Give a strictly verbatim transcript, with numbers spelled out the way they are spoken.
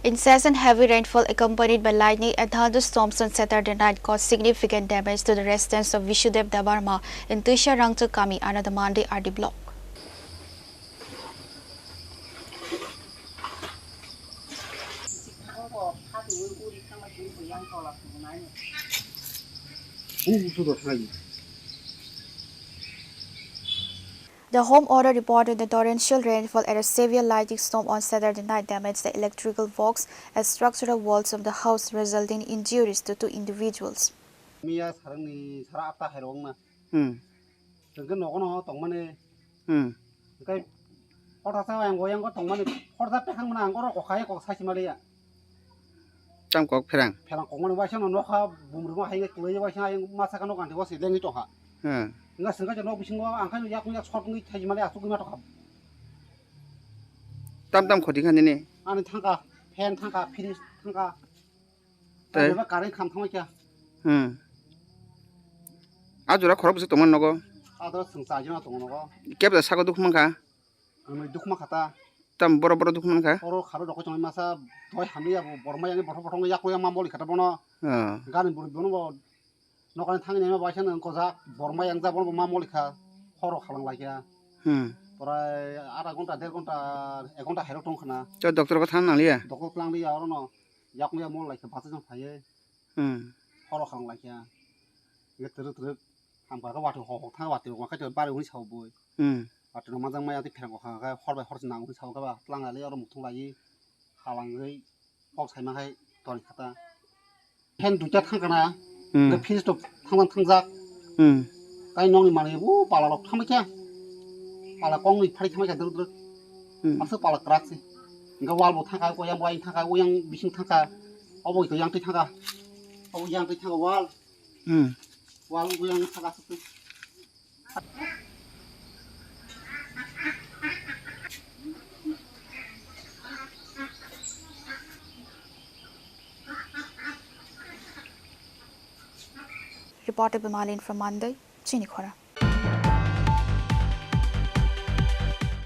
Incessant heavy rainfall accompanied by lightning and thunderstorms on Saturday night caused significant damage to the residents of Vishudeb Debbarma in Tuisha Rangchak Kami, Ananda Mandi R D block. The Home Order reported the torrential rainfall and a severe lightning storm on Saturday night damaged the electrical works and structural walls of the house, resulting in injuries to two individuals. Miya sarangni sara atta khairokna. Hmm. Tengke nogo no tongmani. Hmm. Tei hota sa yang goyang go tongmani, hota pekang mana ang oro kokha kok sai simaliya. Tam kok pherang. Pherang kokmani waisa no nokha bumruma hai klai waisa yang masa kano kanti wasi lengi tokha. Hmm. Nga sengka nok bisingo ang khai yak yak sot ngi thai mali asuk ma tokha. Tam tam khoti khan nini. Ani thangka, fan thangka, fridge thangka. Tei? Ani ba current kham thangma kya. Hmm. A jora khorok bwswk tongmani nogo? A jora chwng chajima tongo nogo. Kebda saka dukhu mankha? Ang dukhu mankha ta. Tam boro boro dukhu mankha? Oro kharo rokoi tongo masa doi hamya bo borma yani bothok bothok yakung yang mamoli khata bono. Ah. Gani buru bono bo nokani thangni ma baisa nang kojak borma yang ja bono bo mamoli kha. Horo khalang laikya. Hmm. Prai ada ghonta der ghonta ek ghonta hero tong khana. Cho doctor ko thang nangliya? Doctor tlang liya oro no. Yakung ya mol laikha bachajang phaiye. Hmm. Horo khang laikha. Ye truk truk. Hamkha khe watwi hok hok thang watwi hok khe bari hwnwi sao bui. Hmm. Watwi no majang maya tei pherang kha khe hor bai hor se nang hwnwi sao khe ba tlang lai oro muthung lai. Halangwi kok saima khai toni khata. Fan duita thang kana. Hmm. Nge fridge to thang thang jak. Hmm. Kai nokni manwi bo pala rok thangbai kha. Pala kongni phari thangbai kha druk druk. Hmm. Aswk pala kwrak se. Hingke wall bo thangkha, oyang bo ayang thangkha, oyang bising thangkha. Obo hwnkhe yang twi thangkha. Obo yang twi thangkha wall. Hmm. Wall bo yang thangkha aswk twi. Reporter Bimalin from Mandai, Chinikhora.